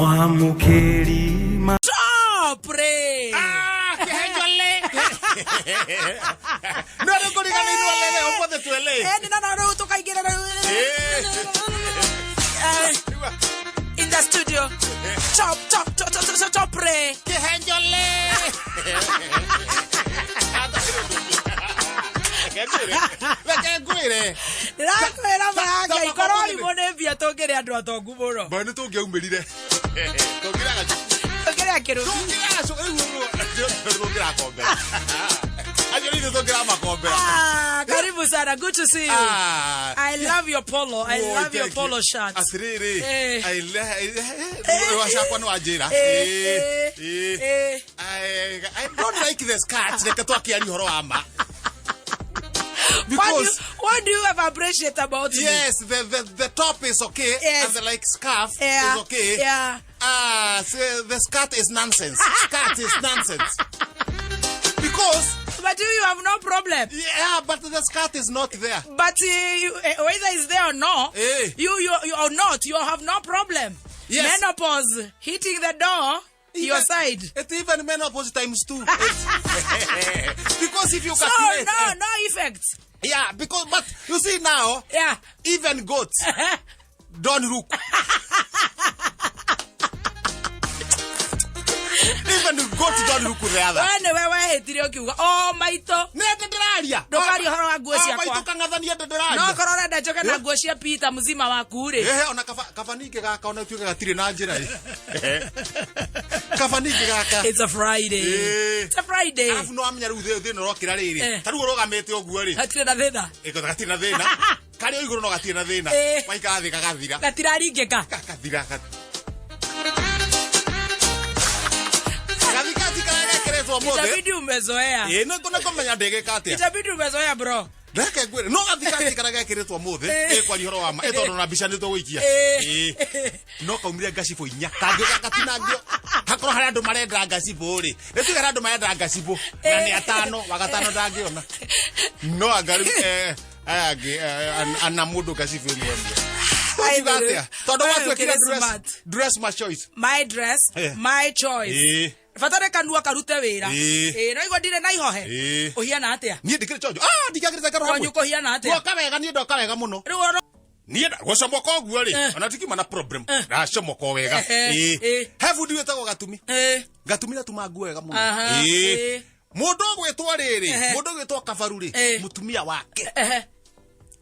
Mwamũkĩri ma Topre. Ah, kĩhenjole no nĩ kũriganĩirwo lele ũmũthĩ twele Eh, no, no, no, tukaingĩra rĩu. Eh, in the studio. Chop, chop, chop, chop, chop, chopre. kĩhenjole reke ngwĩre Ndĩrakwĩra ta- Ngai, korwo ta- rimũ nĩ mbia tũngĩrĩ andũ atongu mũno. ba nĩ tũngĩaumĩrire tũngĩraga Tũngĩrĩa kĩrũmi. tũngĩrakombera acio nĩ ithuĩ tũngĩramakombera Ah, karibu sana. Good to see you. Ah. I love your polo. I Oh, love your thank you. polo shirt. Atirĩrĩ, Eh. wacakwa nĩ wanjĩra. Eh, Eh, eh, eh. eh. I don't like the skirt. Reke twakĩaria ũhoro wa ma. What do you, Because what do you ever appreciate about me? yes, the top is okay Yes. and the like scarf Yeah. is okay. Yeah. Ah, so the skirt is nonsense. Skirt is nonsense. Because But you have no problem. yeah, but the skirt is not there. But you, whether it's there or not, Eh. you or not, you have no problem. Yes. Menopause hitting the door, your Even- side. It even menopause times two. Because if you So calculate, no, no effect. Yeah, because but you see now, Yeah. even goats don't look. Even goats don't look the other. We nĩwe wehĩtire ũkiuga o maitũ Nĩ ndĩ ndĩraria. Ndũkarie ũhoro wa nguo O ciakwa. maitũ kang'athania ndĩ no ndĩraria. korwo ũrenda njoke na nguo cia Peter mzima waku rĩ Ehe, ona kaba kaba ningĩ gaka ona tuĩke gatirĩ na njĩra ĩ. Kaba ningĩ gaka. It's a Friday. Eh. It's a Friday. Arabu no wamenya rĩu thĩna ũrokĩra rĩrĩ. Eh. Ta rĩu ũrũgamĩte ũguo rĩ. Hatirĩ na thĩna. Ĩko gatirĩ na thĩna. Karĩ o igũrũ no gatirĩ na thĩna. Eh. Waikara thĩ gagathira. Gatiraringĩka. Gakathira. Gathikati karĩa gekĩrĩtwo ũmũthĩ. Itabidi umezoea. Ĩĩ nĩ nĩ kũmenya ndĩgĩka atĩa. Itabidi umezoea bro. Reke ngwĩre no gathikati karĩa gekĩrĩtwo ũmũthĩ Eh. ĩkwaria ũhoro wa ma ĩ tondũ na mbica nĩ tũgũikia. Eh. Ĩĩ. No kaumire ngacibũ inya kangĩũka gatinangio hakorwo harĩ andũ marenda ngacibũ rĩ nĩ tuge harĩ andũ marenda ngacibũ na nĩ Eh. atano wa gatano ndangĩona no anga rĩu eh, aya angĩ eh, ana mũndũ ngacibũ ĩmwe ĩmwe Ũkiuga atĩa tondũ Wewe watuĩkire ũkĩrĩ dress, smart. dress my choice My dress, Eh. my choice. Ĩĩ. Bata nĩ kanua karute wĩra. Ĩĩ. Ĩĩ, no igua ndirĩ na ihohe. Ĩĩ. Ũhiana atĩa? niĩ ndikĩrĩ chonjo ah ndikĩagĩrĩte ngaro Kwanyu kũhiana atĩa? ndoka wega niĩ ndoka wega mũno Rĩu ono niĩ gũcomoka ũguo rĩ Eh. ona tikiuma na problem ndacomoka o wega Eh, Ĩĩ. eh. he bundi wĩtagwo gatumi Eh. gatumi atuma nguo wega mũno Aha, Ĩĩ. ĩĩ. mũndũ ũgwĩtwo rĩrĩ Ehe. mũndũ ũgwĩtwo kabaru rĩ Eh. mũtumia wake Ehe.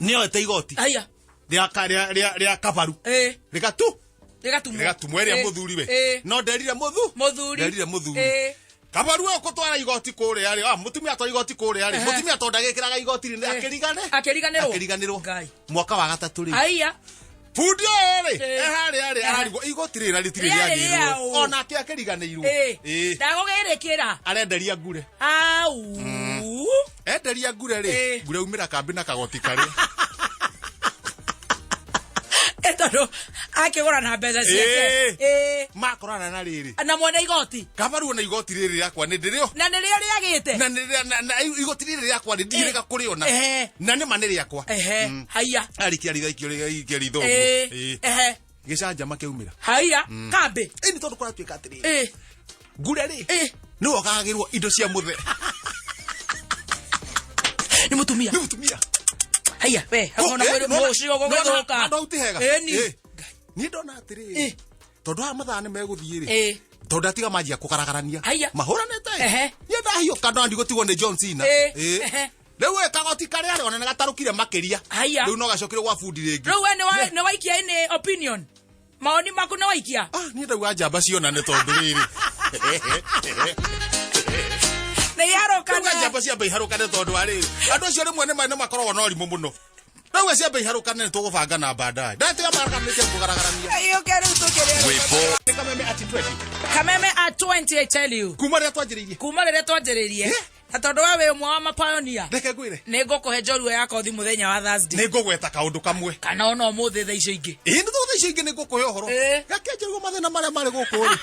nĩoete igoti Aya. rĩa ka- rĩa- rĩa rĩa kabaru Eh. rĩgatu Rĩgatumwo. rĩgatumwo ĩrĩa Eh. mũthuri we Eh. no nderire mũthu Mũthuri. nderire mũthuri Eh. kabaru ũyũ kũtwara igoti kũrĩa rĩ ah, mũtumia atwara igoti kũrĩa rĩ Ehe. mũtumia tondũ ndagĩkĩraga igoti rĩ Eh. akĩrigane Akĩriganĩrwo. akĩriganĩrwo Ngai. mwaka wa gatatũ rĩ Aya. bundi ũyũ rĩ Eh. eharĩa rĩ ararigwo igoti rĩrĩ na rĩtirĩ Rĩarĩ rĩagĩrwo rĩaũ. onake akĩriganĩirwo Eh. Ĩĩ. Ndagũgĩrĩkĩra. arenderia ngure Au. enderia ngure rĩ Eh. ngure umĩra kambĩ na kagoti karĩa Eh, tondũ akĩgũra na mbeca ciake. Ĩĩ. Eh. makorana na rĩrĩ Na mwene igoti. kabaru ona igoti rĩrĩ rĩakwa nĩ ndĩrĩo Na nĩrĩo rĩagĩte. na nĩ- na- na igoti rĩrĩ rĩakwa rĩ ndirĩga kũrĩona Ehe. na nĩ ma nĩ rĩakwa Ehe. Haiya. arĩkia ritho aikio aikio ritho ũguo Eh. Ĩĩ. Ehe. gĩcanjama kĩaumĩra Haiya. Kambĩ. ĩ nĩ tondũ kũratuĩka atĩrĩrĩ Eh. ngure rĩ Eh. nĩwe ũkagagĩrwo indo cia mũthe Nĩ mũtumia. nĩ mũtumia Haiya. We. Hakona mwĩrĩ mũcio gũgĩthũka. andå au ti hega Ĩni. Ĩ. niĩ ndona atĩrĩrĩ Ĩ. tondũ aya mathaa nĩ megũthiĩ rĩ Ĩ. tondũ atiga manjia kũgaragarania Haiya. mahũranĩte Ehe. niĩ ndahiũka ndona ndigũtigwo nĩ John Cena Ĩ. Ĩ. Ehe. rĩu ĩ kagoti karĩa rĩ ona nĩ gatarũkire makĩria Haiya. rĩu no gacokire gwa bundi rĩngĩ Rĩu we nĩ waikia ĩnĩ opinion. Maoni maku nĩ waikia. Ah, niĩ ndauga njamba cionane tondũ rĩrĩ Nĩ iharũkane. Rĩu njamba ciambe iharũkane tondũ wa rĩrĩ andũ acio rĩmwe nĩ makoragwo na ũrimũ mũno rĩu ciambe iharũkane nĩ tũgũbanga na baadaye ndatiga maharakanĩte kũgaragarania Yũke rĩu tũkĩrĩa. Rwĩmbo Nĩ kameme at 20 Kameme at 20 I tell you. kuma rĩrĩa twanjĩrĩirie Kuma rĩrĩa twanjĩrĩirie. Eh? Na tondũ we wĩ ũmwe wa mapioneer. reke ngwĩre Nĩ ngũkũhe njorua ya kothi mũthenya wa Thursday. nĩ ngũgweta kaũndũ kamwe Kana ona ũmũthĩ thaa icio ingĩ. ĩĩ nĩ tũtha icio ingĩ nĩ ngũkũhe ũhoro Eh. gakĩanjĩrwo mathĩna marĩa marĩ gũkũ rĩ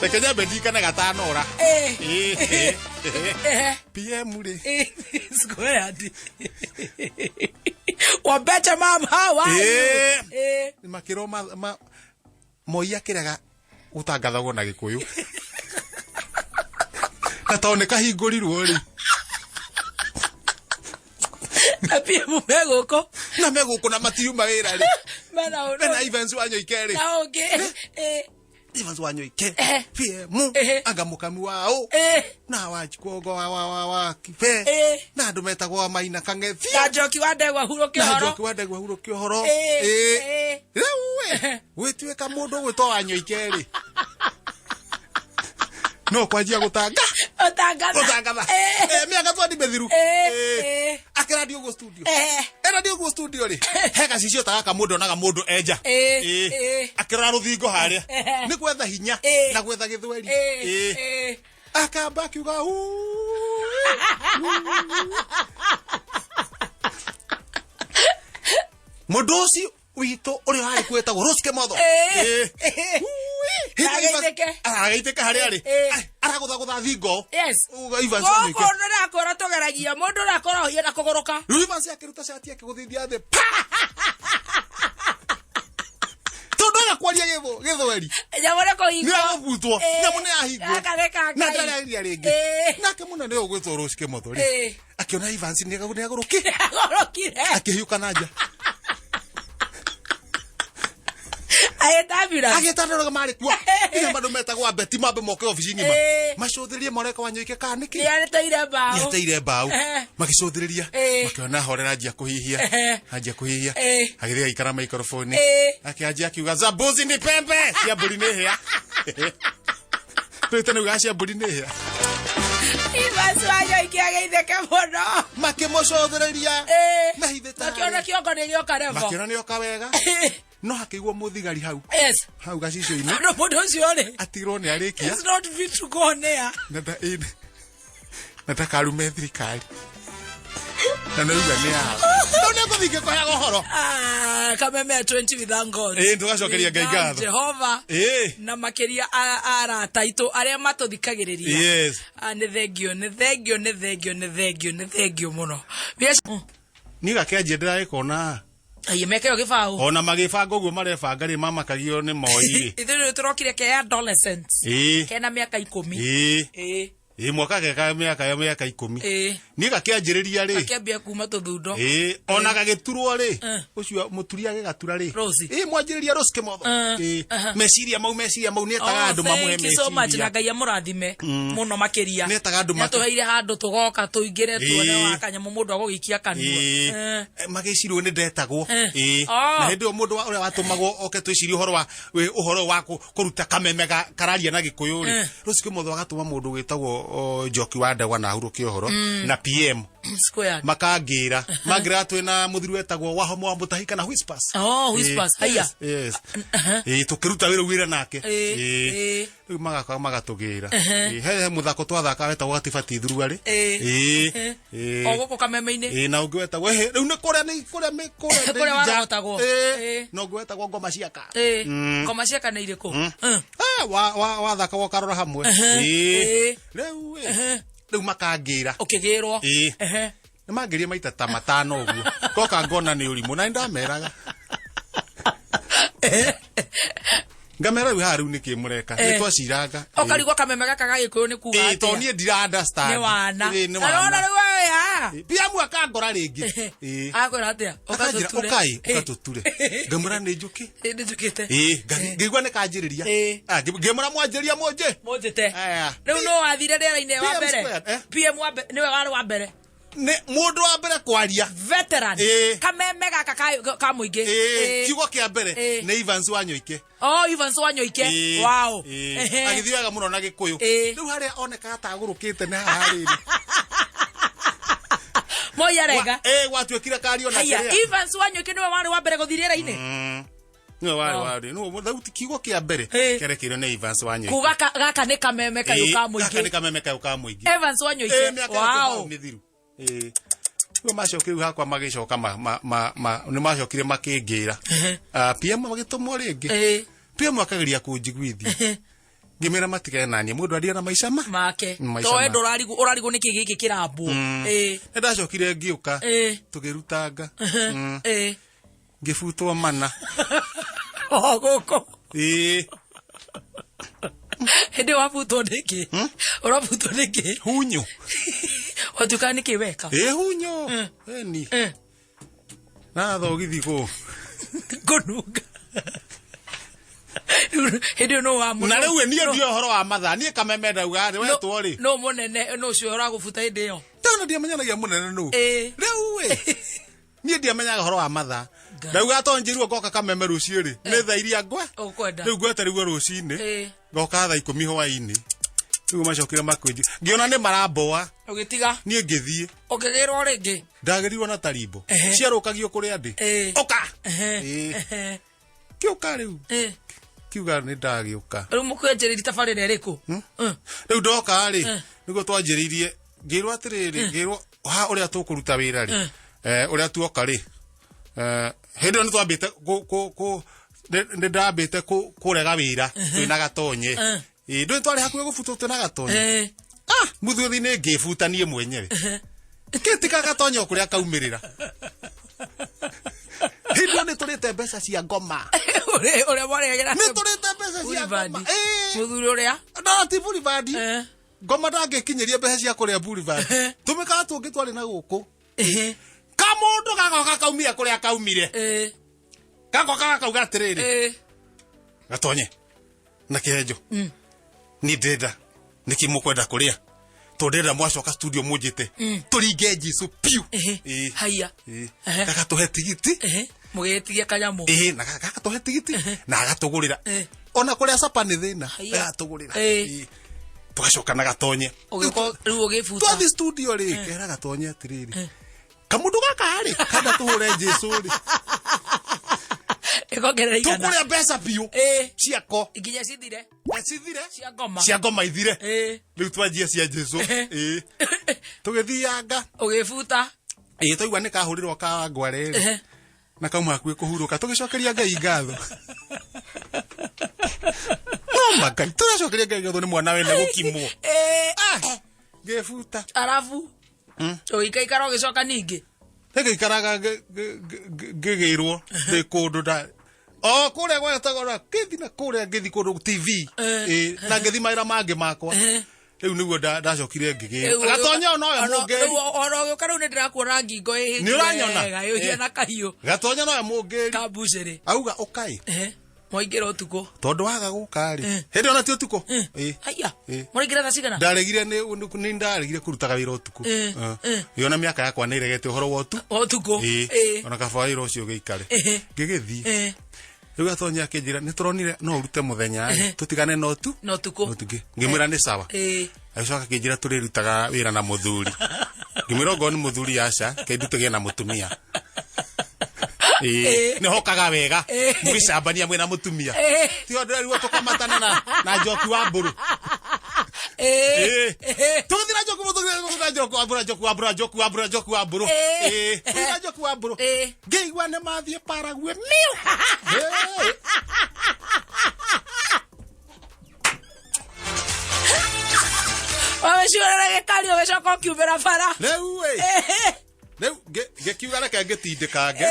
reke nyambe ndirikane gatanora Eh. Ĩĩ. Eh. pm rĩ Eh, Squared. Wabecha mom, how are you? Eh. Eh. makĩrwo Moi akĩrega gũtangathagwo na Gĩkũyũ na tondũ nĩ kahingũrirwo rĩ. Na PM me gũkũ. Na me gũkũ na matiuma wĩra rĩ. Mena ũndũ. Mena Evans Wanyoike rĩ. Na ũngĩ. Evans Wanyoike, PM, anga mũkami wao na Wanjikũongo wa Kibe na andũ metagwo wa Maina Kang'ethia na Njoki wa Ndegwa hurũke na ũhoro. Njoki wa Ndegwa hurũke ũhoro. Rĩu ĩ gwĩtuĩka mũndũ gwĩtwo Wanyoike rĩ, no kwanjia gũtanga Ũtangatha. Gũtangatha. Mĩaka twandi mĩthiru. Akĩrandio ũguo studio. Eradio ũguo studio rĩ, he gacicio ta gaka mũndũ onaga mũndũ enja. Akĩrora rũthingo harĩa nĩ gwetha hinya na gwetha gĩthweri. Akamba akiuga "Uu." Mũndũ ũcio witũ ũrĩa warĩ kuo wĩtagwo Rose Kĩmotho. Ui. Arageithĩke. Arageithĩka harĩa arĩ. Ai, aragũthagũtha thingo. Uga Evans Gũkũ Wanyoike. ndĩrakora tũgeragia mũndũ ũrakora ũhiana kũgũrũka. Rĩu Evans akĩruta cati akĩgũthithia thĩ pa, tondũ aga kwaria gĩthweri Nyamũ nĩ kũhingwo. nĩ agũbutwo. Nyamũ nĩ yahingwo. Gaka nĩ ka na Ngai. ndarĩaria rĩngĩ. Nake mũnene ũyũ ũgwĩtwo Rose Kĩmotho rĩ, akĩona Evans nĩ agũrũki Agũrũkire. Akĩhiũka na nja. Agĩta ambulance. Agĩta andũ arĩa marĩ kuo nginya andũ metagwo abeti mambe moke obici ng'ima macũthĩrĩrie moreka Wanyoike kana nĩkĩ. Nĩareteire mbaũ. Nĩateire mbaũ. Magĩcũthĩrĩria, makĩona horera, anjia kũhihia. Anjia kũhihia, agĩthiĩ agĩikara maikroboni, akĩanjia akiuga, "Za mbuzi ni pembe," cia mbũri nĩ hĩa. Twĩte nĩugaga cia mbũri nĩ hĩa. Evans Wanyoike ageithĩke mũno. Makĩmũcũthĩrĩria mehithĩte Makĩona harĩa. kĩongo nĩ gĩoka revo. Makĩona nĩoka wega, no hakĩigwo mũthigari hau hau gacicio-inĩ. Tondũ mũndũ ũcio rĩ atigirwo nĩ arĩkia. It's not fit to go on air. Na na ndakarume thirikari na nĩuga nĩ yao rĩu nĩ ngũthiĩ ngĩkũheaga ũhoro. Ah, Kameme 20, we thank God. Tũgacokeria We Ngai thank ngatho. Jehova. Na makĩria arata aitũ arĩa matũthikagĩrĩria. Ah, nĩ thengio, nĩ thengio, nĩ thengio, nĩ thengio, nĩ thengio mũno. Niĩ gakĩanjia ndĩragĩkona. Ai, mekeo gĩbaũ. Ona magĩbanga ũguo marebanga rĩ, mamakagio nĩ Moi rĩ. Ithuĩ rĩu tũrokire ke adolescents. Kena mĩaka 10. Ĩĩ, mwaka geka mĩaka 10. Niĩ gakĩanjĩrĩria rĩ, Gakĩambia kuma tũthundo. Ĩĩ, ona gagĩturwo rĩ, ũcio mũturi agĩgatura rĩ. Rosie. Ĩĩ, mwanjĩrĩria Rose Kĩmotho. Ĩĩ, meciria mau nĩetaga Oh, andũ mamũhe thank you so much, na meciria. Ngai amũrathime mũno makĩria. Nĩetaga andũ Nĩatũheire handũ tũgoka tũingĩre tuone wa kanyamũ mũndũ agũgĩikia kanua. Magĩcirwo nĩ ndetagwo. Oh. Na hĩndĩ ĩyo mũndũ ũrĩa watũmagwo oke twĩcirie ũhoro wa ũhoro wa kũruta kameme kararia na Gĩkũyũ rĩ, Rose Kĩmotho agatũma mũndũ wĩtagwo Njoki wa Ndegwa na ahurũke ũhoro na PM. Squared. Makangĩra mangĩra twĩna mũthuri wetagwo Wahomo wa Mũtahi kana Whispers. Oh, Whispers. Haya. Yes. Tũkĩruta wĩra wĩra nake. Rĩu magaka magatũgĩra. He mũthako twathaka wetagwo gatibati thuruarĩ. O gũkũ Kameme-inĩ. Ĩĩ, na ũngĩ wetagwo rĩu nĩ kũrĩa nĩ kũrĩa nĩ kũrĩa Kũrĩa nja. warogotagwo. Na ũngĩ wetagwo ngoma ciaka. Ngoma ciaka nĩ irĩkũ? Wathaka ũkarora hamwe. Rĩu rĩu makangĩra. Ũkĩgĩrwo. Nĩ mangĩrie maita ta matano ũguo ngoka ngona nĩ ũrimũ na nĩ ndameraga ngamera rĩu haha rĩu nĩkĩ mũreka nĩ twaciranga. Ũkarigwo kameme gaka ga Gĩkũyũ nĩ kuga Ĩĩ, tondũ atĩa. niĩ ndira understand. Nĩ wana. Ĩĩ, nĩ Na nĩwona wana. rĩu wewe haha. PM akangora rĩngĩ. Akwĩra atĩa? Akanjĩra, Ũgatũture. ũkai ũgatũture, ngamwĩra nĩ njũkĩ. Nĩ njũkĩte. Ĩĩ, ngĩigua nĩ kanjĩrĩria. Ah, ngĩmwĩra mwanjĩria mũnjĩ. Mũnjĩte. Aya. Rĩu no wathire rĩera-inĩ wa PM mbere. squared, eh? PM wa mbere nĩwe warĩ wa mbere. Nĩ mũndũ wa mbere kwaria. Veteran. Kameme gaka ka mũingĩ. Kiugo kĩa mbere nĩ Evans Wanyoike. Oh, Evans Wanyoike. Wow. Agĩthiĩ wega mũno na Gĩkũyũ. Rĩu harĩa onekaga ta agũrũkĩte nĩ haha rĩrĩ. Moi arega. Gwatuĩkire kario na Haya, kĩrĩa. Evans Wanyoike nĩwe warĩ wa mbere gũthiĩ rĩera-inĩ. Nĩwe warĩ warĩ nĩwe thauti kiugo kĩa mbere kĩarekeire nĩ Evans Wanyoike. Kuga gaka nĩ kameme kayũ ka Gaka nĩ mũingĩ. kameme kayũ ka mũingĩ. Evans Wanyoike. Mĩaka yake Wow. mĩthiru. Rĩu macokire rĩu hakwa magĩcoka nĩ macokire makĩngĩra. Ah, PM magĩtũmwo rĩngĩ. PM akageria kũnjiguithia. Ngĩmera matigane naniĩ mũndũ aria na maica ma Make. Maica To we make. ndũrarigwo ũrarigwo nĩkĩ gĩkĩ kĩrambwo. Nĩ ndacokire ngĩũka tũgĩrutanga. Ngĩbutwo mana. O gũkũ. Ĩĩ. Hĩndĩ wabutwo nĩkĩ? Ũrabutwo nĩkĩ? Hunyo. Watuĩkaga nĩkĩ weka? Ĩ, hunyo. Eni. Na thogithi kũ. Kũnunga. Hĩndĩ ĩyo nũ wa Na rĩu niĩ ndiũĩ ũhoro wa mathaa. Niĩ Kameme ndauga atĩ wetwo rĩ. Nũ mũnene, nũ ũcio ũragũbuta hĩndĩ ĩyo? Tondũ ndiamenyanagia mũnene nũ. Rĩu ĩ. Niĩ ndiamenyaga ũhoro wa mathaa. Ngai. Ndauga to njĩrwo ngoka Kameme rũciũ rĩ. Nĩ thaa iria ngwe. Ũkwenda. Rĩu ngwetereirwo rũcinĩ. Ngoka thaa 10 hwainĩ. Rĩu macokire makwĩnji. Ngĩona nĩ maramboa. Ũgĩtiga. Niĩ ngĩthiĩ. Ũkĩgĩrwo rĩngĩ. Ndagĩrirwo na tarimbo. Ciarũkagio kũrĩa ndĩ. Ũka. Kĩũka rĩu. Kiuga nĩ ndagĩũka. Rĩu mũkwanjĩrĩria tabarĩra ĩrĩkũ? Rĩu ndoka rĩ, nĩguo twanjĩrĩirie, ngĩrwo atĩrĩrĩ, ngĩrwo ha ũrĩa tũkũruta wĩra rĩ, ũrĩa tuoka rĩ, hĩndĩ ĩyo nĩ twambĩte nĩ ndambĩte kũrega wĩra twĩna Gatonye. Ĩ, ndũĩ twarĩ hakuhĩ gũbutwo twĩna Gatonye. Ah, mũthuthi-inĩ ngĩbuta niĩ mwenyewe. Kĩtika Gatonye o kũrĩa kaumĩrĩra. Hĩndĩ ĩyo nĩ tũrĩte mbeca cia ngoma. Ũrĩa mwarĩagĩra. Nĩ tũrĩte mbeca cia ngoma. Mũthuri ũrĩa? No, ti Boulevard. Ngoma ndangĩkinyĩria mbeca cia kũrĩa Boulevard. Tũmĩkaga tũngĩ twarĩ na gũkũ. Kamũndũ gagoka kaumire kũrĩa kaumire. Gagoka gakauga atĩrĩrĩ. Gatonye. Na kĩhenjo. Niĩ ndĩrenda nĩkĩ mũkwenda kũrĩa? Tondũ ndĩrenda mwacoka studio mũnjĩte. Tũringe Jesũ piũ. Haiya. Gagatũhe tigiti. Mũgĩtigia kanyamũ. Na gagatũhe tigiti na agatũgũrĩra. Ona kũrĩa capa nĩ thĩna. Agatũgũrĩra. Tũgacoka na Gatonye. Rĩu ũgĩbuta. Twathiĩ studio rĩ, kera Gatonye atĩrĩrĩ. Kamũndũ gaka rĩ, kanda tũhũre Jesũ rĩ. Ĩkongerera igana. Tũkũrĩa mbeca biũ. Ciako. Nginya cithire. Cithire. Cia ngoma. Cia ngoma ithire. Rĩu twanjie cia Jesũ. Tũgĩthianga. Ũgĩbuta. Twaigua nĩ kahũrĩrwo ka ngware rĩ. Na kauma hakuhĩ kũhurũka. Tũgĩcokeria Ngai ngatho. No ma Ngai, tũracokeria Ngai ngatho nĩ mwana wenda gũkimwo. Ngĩbuta. Arabu. Ũgĩikaikara ũgĩcoka ningĩ. Nĩngĩikaraga ngĩgĩrwo ndĩ kũndũ nda o kũrĩa gwetagwo na ngĩthi na kũrĩa ngĩthi kũndũ TV. Na ngĩthi mawĩra mangĩ makwa. Rĩu nĩguo ndacokire ngĩgĩrwo. Gatonya o nowe mũngĩri. Ona ũgĩũka rĩu nĩndĩrakuona ngingo ĩhĩte Nĩ ũranyona? wega, ĩhiana kahiũ. Gatonya nowe mũngĩri. Kambucĩrĩ. Auga ũkai. Mwaingĩra ũtukũ. Tondũ waga gũka rĩ. Hĩndĩ ona ti ũtukũ. Haiya. Mũraingĩra thaa cigana? Ndaregire nĩ ndaregire kũrutaga wĩra ũtukũ. Ĩ, ona mĩaka yakwa nĩ ĩregete ũhoro wa ũtukũ. Ona kaba wĩra ũcio ũgĩikare. Ngĩgĩthiĩ. Rĩu Gatonye akĩnjĩra nĩ tũronire no ũrute mũthenya rĩ, tũtigane na ũtu. Na ũtukũ. Ũtukũ. Ngĩmwĩra nĩ sawa. Agĩcoka akĩnjĩra tũrĩrutaga wĩra na mũthuri. Ngĩmwĩra ongorwo nĩ mũthuri aca, kĩndũ tũgĩe na mũtumia. Nĩ hokaga wega mũgĩcambania mwĩna mũtumia. Ti ũndũ rĩu tũkamatana na njoki wa mbũrũ. Tũgĩthiĩ na njoki, tũgĩthiĩ na njoki wa mbũrũ, njoki wa mbũrũ, njoki wa mbũrũ, njoki wa mbũrũ. Tũgĩthiĩ na njoki wa mbũrũ. Ngĩigua nĩ mathiĩ Paraguay. Miu! Wagĩciũrĩra gĩkari ũgĩcoka ũkiumĩra bara. Rĩu ĩ. Rĩu ngĩkiuga reke ngĩtindĩkange.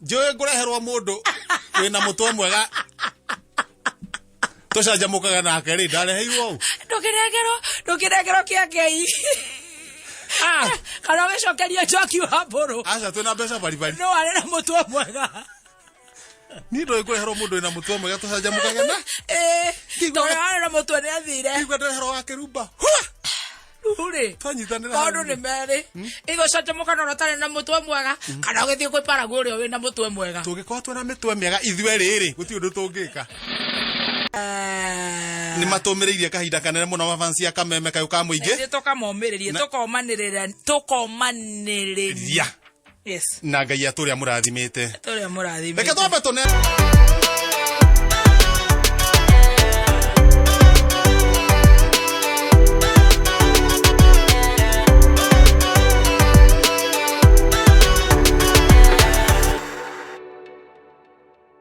Njũĩ ngũreherwo mũndũ wĩna mũtwe mwega tũcanjamũkaga nake rĩ, ndareheirwo ũũ. Ndũkĩnengerwo kĩa Ngai. Kana ũgĩcokeria njoki wa mbũrũ. Aca, twĩna mbeca baribari. No arĩ na mũtwe mwega. Niĩ ndoĩ ngũreherwo mũndũ wĩna mũtwe mwega tũcanjamũkage na. Tondũ arĩ na mũtwe nĩ athire. Ngĩigua ndeherwo wa kĩrumba. Hua! Rĩu rĩ, Twanyitanĩra maũndũ hau. nĩ merĩ. Igũcanjamũka na ũrĩa ũtarĩ na mũtwe mwega, kana ũgĩthiĩ kwĩ Paraguay ũrĩa wĩna mũtwe mwega. Tũngĩkorwo twĩna mĩtwe mĩega ithuĩ rĩrĩ, gũtirĩ ũndũ tũngĩka. Nĩ matũmĩrĩirie kahinda kanene mũno mafansi ya Kameme kayũ ka mũingĩ. Ithuĩ tũkamomĩrĩria, tũkomanĩrĩra, tũkomanĩrĩria. Yes. Na Ngai atũrĩa mũrathimĩte. Atũrĩa mũrathimĩte. Reke twambe tũne.